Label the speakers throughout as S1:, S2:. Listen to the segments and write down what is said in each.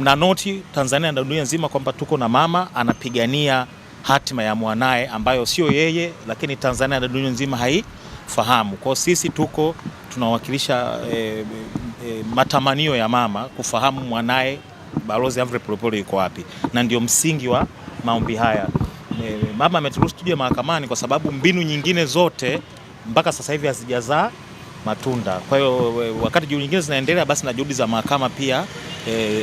S1: Mna noti Tanzania na dunia nzima kwamba tuko na mama anapigania hatima ya mwanaye ambayo sio yeye, lakini Tanzania na dunia nzima haifahamu. Kwa sisi tuko tunawakilisha matamanio ya mama kufahamu mwanaye Balozi Humphrey Polepole yuko wapi, na ndio msingi wa maombi haya. Mama ameturuhusu tuje mahakamani kwa sababu mbinu nyingine zote mpaka sasa hivi hazijazaa matunda. Kwa hiyo wakati juhudi nyingine zinaendelea, basi na juhudi za mahakama pia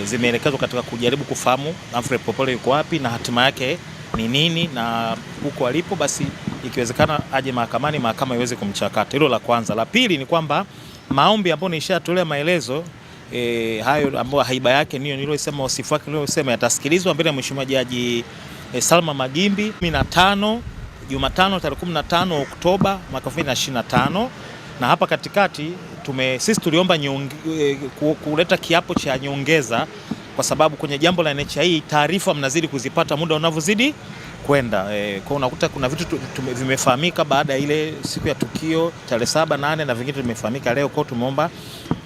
S1: zimeelekezwa katika kujaribu kufahamu Humphrey Polepole yuko wapi na hatima yake ni nini, na huko alipo basi ikiwezekana aje mahakamani, mahakama iweze kumchakata. Hilo la kwanza. La pili ni kwamba maombi ambayo nishatolea maelezo hayo ambayo haiba yake niyo niliyosema, wasifu wake niliyosema, yatasikilizwa mbele ya Mheshimiwa Jaji Salma Magimbi 15 Jumatano tarehe 15 Oktoba mwaka 2025 na hapa katikati sisi tuliomba kuleta kiapo cha nyongeza kwa sababu kwenye jambo la NHI taarifa mnazidi kuzipata muda unavyozidi kwenda. Kwa unakuta kuna vitu vimefahamika baada ya ile siku ya tukio tarehe 7, 8 na vingine vimefahamika leo. Kwa tumeomba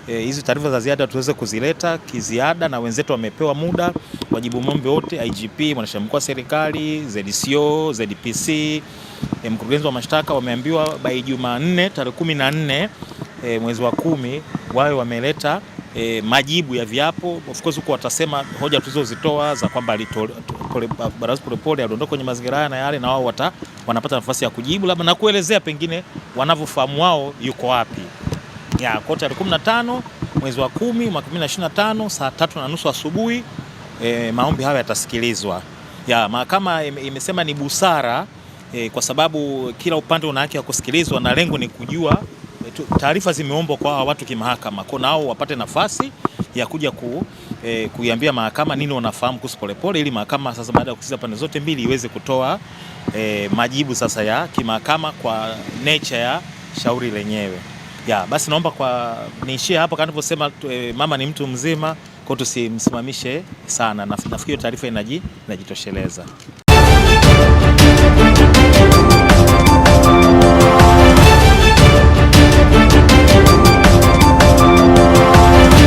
S1: hizi taarifa za ziada tuweze kuzileta kiziada, na wenzetu wamepewa muda wajibu mombe wote, IGP, mwanasheria mkuu wa serikali, ZCO, ZPC, mkurugenzi wa mashtaka wameambiwa by Jumanne tarehe 14 mwezi wa 10 wawe wameleta majibu ya viapo. Of course huko watasema hoja tulizozitoa za kwamba Balozi Polepole aliondoka kwenye mazingira haya na yale, na wao wanapata nafasi ya kujibu labda na kuelezea pengine wanavyofahamu wao yuko wapi. Ya kwa tarehe 15 mwezi wa 10 mwaka 2025 saa 3:30 asubuhi maombi hayo yatasikilizwa. Ya mahakama imesema ni busara kwa sababu kila upande una haki ya kusikilizwa na lengo ni kujua taarifa zimeombwa kwa watu kimahakama, kwa nao wapate nafasi ya kuja kuiambia mahakama nini wanafahamu kuhusu Polepole, ili mahakama sasa baada ya kusikiza pande zote mbili iweze kutoa majibu sasa ya kimahakama kwa nature ya shauri lenyewe. Ya, basi naomba kwa niishie hapo kama nilivyosema, mama ni mtu mzima, kwa tusimsimamishe sana. Nafikiri taarifa inajitosheleza.